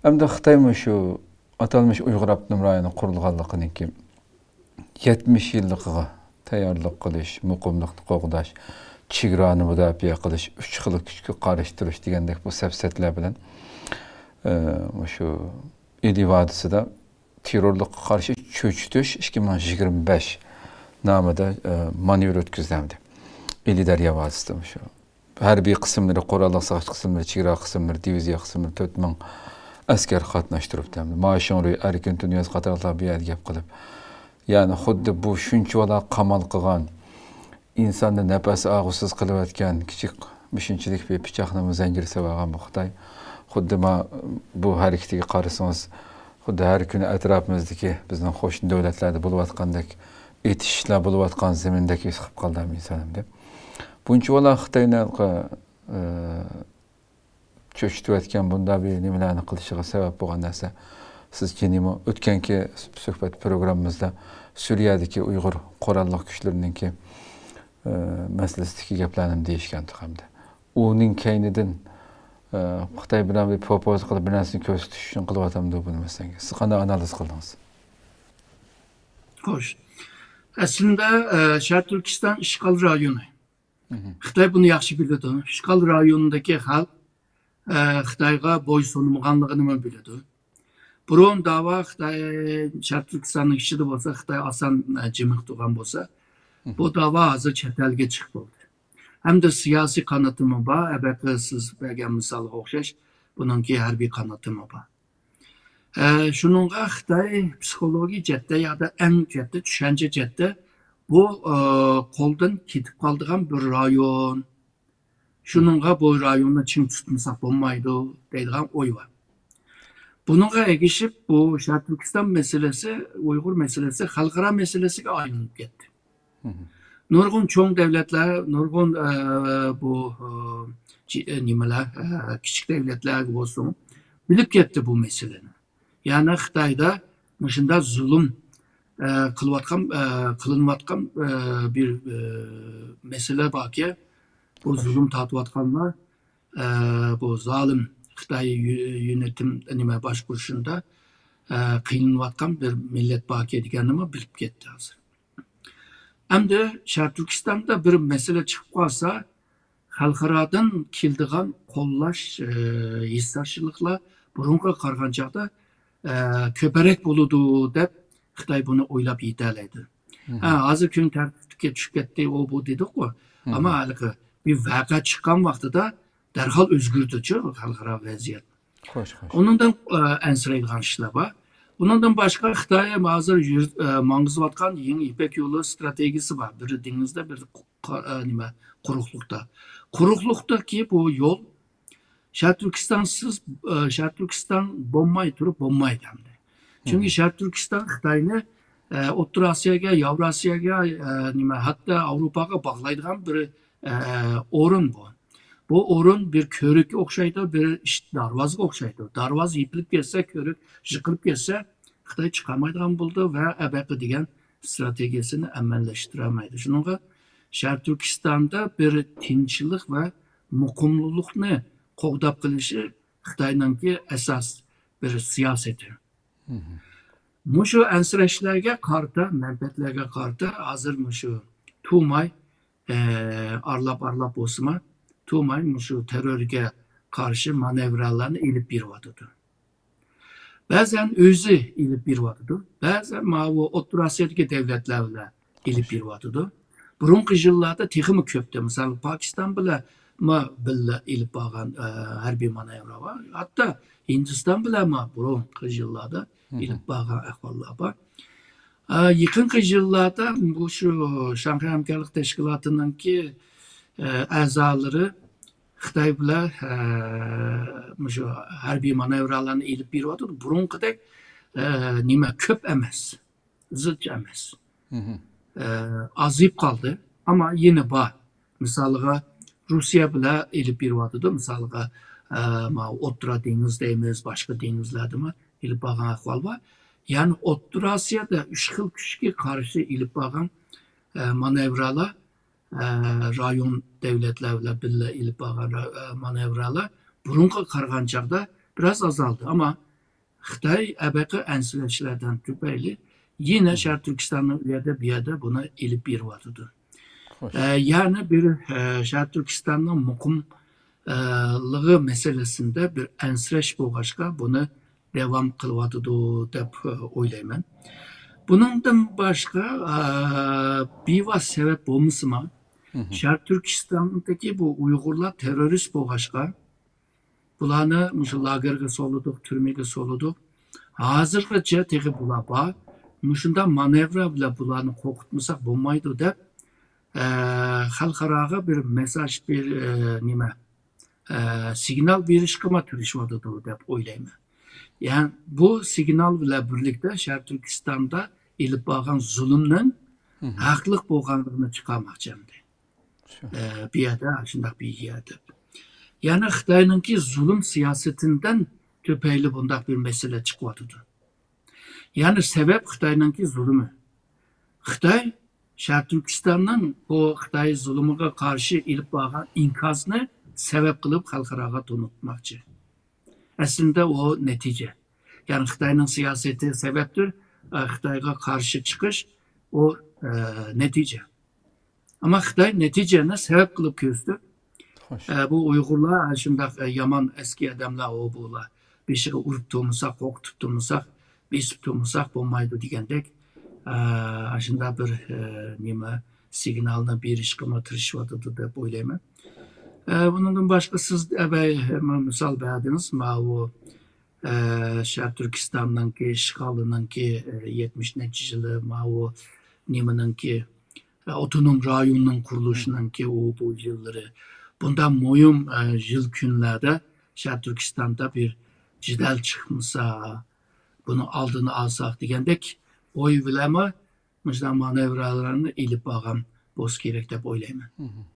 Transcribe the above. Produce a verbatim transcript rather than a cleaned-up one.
ئەمدى خىتاي مۇشۇ ئاتالمىش ئۇيغۇر ئاپتونوم رايونى قۇرۇلغانلىقىنىڭكى يەتمىش يىللىقىغا تەييارلىق قىلىش، مۇقىملىقنى قوغداش، چېگرانى مۇداپىئە قىلىش، ئۈچ خىل كۈچكە قارشى تۇرۇش دېگەندەك بۇ سەپسەتىلەر بىلەن، ئە، مۇشۇ ئىلى ۋادىسىدا تېررورلۇققا قارشى چۆچۈتۈش ئىككى مىڭ يىگىرمە بەش نامىدا، ئە، مانېۋىر ئۆتكۈزدى ئەمدى. ئىلى دەريا ۋادىسىدا مۇشۇ ھەربىي قىسىملىرى، قوراللىق ساقچى قىسىملىرى، چېگرا قىسىملىرى، دىۋىزىيە قىسىملىرى تۆت مىڭ ئەسكەر قاتناشتۇرۇپتۇ. ماۋ شىڭرۇي، ئەركىن تۇنىياز قاتارلىقلار بۇ يەردە گەپ قىلىپ، يەنى خۇددى بۇ شۇنچىۋالا قامال قىلغان، ئىنساننى نەپەس ئالغۇسىز قىلىۋەتكەن كىچىك مۇشۇنچىلىك بىر پىچاقنىمۇ زەنجىرسەپ ئالغان بۇ خىتاي. خۇددى ما-، بۇ ھەرىكىتىگە قارىسىڭىز، خۇددى ھەر كۈنى ئەتراپىمىزدىكى بىزنىڭ قوشنا دۆلەتلەردە بولۇۋاتقاندەك، ئېتىشىشلار بولۇۋاتقان زېمىندەك ھېس قىلىپ قالدى ئىنسان ئەمدى. بۇنچىۋالا خىتاينى، ئە، چۆچۈتۈۋەتكەن بۇنداق بىر نېمىلەرنى قىلىشىغا سەۋەب بولغان نەرسە. سىز جېنىمۇ ئۆتكەنكى سۆھبەت پروگراممىمىزدا سۈرىيەدىكى ئۇيغۇر قوراللىق كۈچلىرىنىڭكى، ئە، مەسىلىسىدىكى گەپلەرنى دېيىشكەنتۇق ئەمدى. ئۇنىڭ كەينىدىن، ئە، خىتاي بىلەن بىر پوپوزا قىلىپ بىر نەرسىنى كۆرسىتىش ئۈچۈن قىلىۋاتامدۇ بۇنى مەسىلەن؟ سىز قانداق ئانالىز قىلدىڭىز؟ خوش. ئەسلىندە، ئە، شەرقىي تۈركىستان ئىشغال رايونى. مهم. خىتاي بۇنى ياخشى بىلىدۇ. ئىشغال رايونىدىكى خەلق، ئە، خىتايغا بويسۇنمىغانلىقىنىمۇ بىلىدۇ. بۇرۇن داۋا خىتاي، شەرقىي تۈركىستاننىڭ ئىچىدە بولسا، خىتاي ئاسان، ئە، جىمىق تۇرغان بولسا، بۇ مهم. داۋا ھازىر چەت ئەلگە چىقىپ بولدى. ھەمدە سىياسىي قانىتىمۇ بار. ئەبەقى سىز بەرگەن مىسالغا ئوخشاش، بۇنىڭكى ھەربىي قانىتىمۇ بار. ئە، شۇنىڭغا خىتاي پسىخولوگىيە جەھەتتە يادا ئەڭ جەھەتتە، چۈشەنچە جەھەتتە بۇ، ئە، قولدىن كېتىپ قالىدىغان بىر رايون. شۇنىڭغا بۇ رايوننى چىڭ تۇتمىساق بولمايدۇ دەيدىغان ئوي بار. بۇنىڭغا ئەگىشىپ، بۇ شەرقىي تۈركىستان مەسىلىسى، ئۇيغۇر مەسىلىسى خەلقئارا مەسىلىسىگە ئايلىنىپ كەتتى. مهم. نۇرغۇن چوڭ دۆلەتلەر، نۇرغۇن، ئە، بۇ، ئە، چى-، ئە، نېمىلەر، ئە، كىچىك دۆلەتلەر بولسۇن، بىلىپ كەتتى بۇ مەسىلىنى. يەنى خىتايدا مۇشۇنداق زۇلۇم، ئە، قىلىۋاتقان، ئە، قىلىنىۋاتقان، ئە، بىر، ئە، مەسىلە باركى، بۇ خوش. زۇلۇم تارتىۋاتقانلار، ئە، بۇ زالىم خىتاي يۆ-، يۆنىتىم، نېمە، باشقۇرۇشىدا، ئە، قىينىلىۋاتقان بىر مىللەت باركى دېگەننىمۇ بىلىپ كەتتى ھازىر. ئەمدى شەرقىي تۈركىستاندا بىر مەسىلە چىقىپ قالسا، خەلقئارادىن كېلىدىغان قوللاش، ئە، ھېسداشلىقلار بۇرۇنقىغا قارىغان چاغدا، ئە، كۆپرەك بولىدۇ دەپ خىتاي بۇنى ئويلاپ يېتەلەيدۇ. مهم. ھە، ھازىر كۈن تەرتىپكە چۈشۈپ كەتتى، ئۇ بۇ دېدۇققۇ. مهم. ئەمما ھېلىقى بىر ۋەقە چىققان ۋاقتىدا دەرھال ئۆزگىرتىدۇ خەلقئارا ۋەزىيەت. خوش، خوش. ئۇنىڭدىن، ئە، ئەنسىرەيدىغان ئىشلار بار. ئۇنىڭدىن باشقا خىتاي ھازىر يۈر-، ئە، ماڭغۇزۇۋاتقان يېڭى يىپەك يولى ئىستراتېگىيىسى بار. بىرى دېڭىزدا، بىرى قا-، ئە، نېمە، قۇرۇقلۇقتا. قۇرۇقلۇقتىكى بۇ يول شەرقىي تۈركىستانسىز، ئە، شەرقىي تۈركىستان بولماي تۇرۇپ بولمايدۇ ئەمدى. چۈنكى مم. شەرقىي تۈركىستان خىتاينى، ئە، ئوتتۇرا ئاسىياگە، ياۋراسىياگە، ئە، نېمە، ھەتتا ئاۋروپاغا باغلايدىغان بىر، ئە، ئورۇن بۇ. بۇ ئورۇن بىر كۆۋرۈككە ئوخشايدۇ، بىر ئىش-، دارۋازىغا ئوخشايدۇ. دارۋازا يېپىلىپ كەتسە، كۆۋرۈك يىقىلىپ كەتسە، خىتاي چىقالمايدىغان بولىدۇ ۋە ئەبەقى دېگەن ئىستراتېگىيەسىنى ئەمەلىيلەشتۈرەلمەيدۇ. شۇنىڭغا شەرقىي تۈركىستاندا بىر تىنچلىق ۋە مۇقىملىقنى قوغداپ قېلىشى خىتاينىڭكى ئاساس بىر سىياسىتى. مم. مۇشۇ ئەنسىرەشلەرگە قارىتا، مەنپەئەتلەرگە قارىتا ھازىر مۇشۇ تۇماي، ئە، ئارىلاپ-ئارىلاپ بولسىمۇ، تۇماي مۇشۇ تېررورغا قارشى مانېۋىرلارنى ئېلىپ بېرىۋاتىدۇ. بەزەن ئۆزى ئېلىپ بېرىۋاتىدۇ، بەزەن ماۋۇ ئوتتۇرا ئاسىيادىكى دۆلەتلەر بىلەن ئېلىپ بېرىۋاتىدۇ. بۇرۇنقى يىللاردا تېخىمۇ كۆپتى. مىسال، پاكىستان بىلەنمۇ بىللە ئېلىپ بارغان، ئە، ھەربىي مانېۋىرلار بار. ھەتتا ھىندىستان بىلەنمۇ بۇرۇنقى يىللاردا مم. ئېلىپ بارغان ئەھۋاللار بار. ئە، يېقىنقى يىللاردا بۇ شۇ شاڭخەي ھەمكارلىق تەشكىلاتىنىڭكى، ئە، ئەزالىرى خىتاي بىلەن، ئە، مۇشۇ ھەربىي مانېۋىرلارنى ئېلىپ بېرىۋاتىدۇ. بۇرۇنقىدەك، ئە، نېمە، كۆپ ئەمەس. زىچ ئەمەس. مم. ئە، ئازىيىپ قالدى. ئەمما يەنە بار. مىسالىغا، روسىيە بىلەن ئېلىپ بېرىۋاتىدۇ. مىسالىغا، ئە، ماۋۇ ئوتتۇرا دېڭىز دەيمىز، باشقا دېڭىزلەردىمۇ ئېلىپ بارغان ئەھۋال بار. يەنى ئوتتۇرا ئاسىيادا ئۈچ خىل كۈچكە قارشى ئېلىپ بارغان، ئە، مانېۋىرلار، ئە، رايون دۆلەتلەر بىلەن بىللە ئېلىپ بارغان را-، ئە، مانېۋىرلار بۇرۇنقىغا قارىغان چاغدا بىراز ئازالدى. ئەمما خىتاي ئەبەقە ئەنسىرەشلەردىن تۈپەيلى يەنە شەرقىي تۈركىستاننىڭ ئۇ يەردە، بۇ يەردە بۇنى ئېلىپ بېرىۋاتىدۇ. ئە، يەنە بىر، ئە، شەرقىي تۈركىستاننىڭ مۇقىم، ئە، لىقى مەسىلىسىندە بىر ئەنسىرەش بولغاچقا، بۇنى داۋام قىلىۋاتىدۇ دەپ، ئە، ئويلايمەن. بۇنىڭدىن باشقا، ئە، بىۋاسىتە سەۋەب بولمىسىمۇ، شەرقىي تۈركىستاندىكى بۇ ئۇيغۇرلار تېررورىست بولغاچقا، بۇلارنى مۇشۇ لاگېرغا سولىدۇق، تۈرمىگە سولىدۇق. ھازىرغىچە تېخى بۇلار بار. مۇشۇنداق مانېۋرا بىلەن بۇلارنى قورقۇتمىساق بولمايدۇ دەپ، ئە، خەلقئاراغا بىر مېساژ، بىر، ئە، نېمە، ئە، سىگنال بېرىشكىمۇ تىرىشىۋاتىدۇ دەپ ئويلايمەن. يەنى بۇ سىگنال بىلەن بىرلىكتە شەرقىي تۈركىستاندا ئېلىپ بارغان زۇلۇمنىڭ ھەقلىق بولغانلىقىنى چىقارماقچى ئەمدى. ئە، بۇ يەردە شۇنداق بىر يەردە. يەنى خىتاينىڭكى زۇلۇم سىياسىتىدىن تۈپەيلى بۇنداق بىر مەسىلە چىقىۋاتىدۇ. يەنى سەۋەب خىتاينىڭكى زۇلۇمى. خىتاي شەرقىي تۈركىستاننىڭ بۇ خىتاي زۇلۇمىغا قارشى ئېلىپ بارغان ئىنكاسنى سەۋەب قىلىپ خەلقئاراغا تونۇتماقچى. ئەسلىدە ئۇ نەتىجە. يەنى خىتاينىڭ سىياسىتى سەۋەبتۇر، ئە، خىتايغا قارشى چىقىش ئۇ، ئە، نەتىجە. ئەمما خىتاي نەتىجىنى سەۋەب قىلىپ كۆرسىتىپ، ئە، بۇ ئۇيغۇرلار ئاشۇنداق، ئە، يامان ئەسكى ئادەملەر، ئۇ بۇلار بېشىغا ئۇرۇپ تۇرمىساق، قورقۇتۇپ تۇرمىساق، بېسىپ تۇرمىساق بولمايدۇ دېگەندەك، ئە، ئاشۇنداق بىر، ئە، نېمە، سىگنالنى بېرىشكىمۇ تىرىشىۋاتىدۇ دەپ ئويلايمەن. ئە، بۇنىڭدىن باشقا سىز ئەبەي مىسال بەردىڭىز، ماۋۇ، ئە، شەرقىي تۈركىستاننىڭكى ئىشغالىنىڭكى، ئە، يەتمىشىنچى يىلى، ماۋۇ نېمىنىڭكى، ئاپتونوم رايوننىڭ قۇرۇلۇشىنىڭكى ئۇ بۇ يىللىرى. بۇنداق مۇھىم، ئە، يىل كۈنلەردە شەرقىي تۈركىستاندا بىر جېدەل چىقمىسا، بۇنىڭ ئالدىنى ئالساق دېگەندەك ئوي بىلەنمۇ مۇشۇنداق مانېۋرلارنى ئېلىپ بارغان بولسا كېرەك دەپ ئويلايمەن.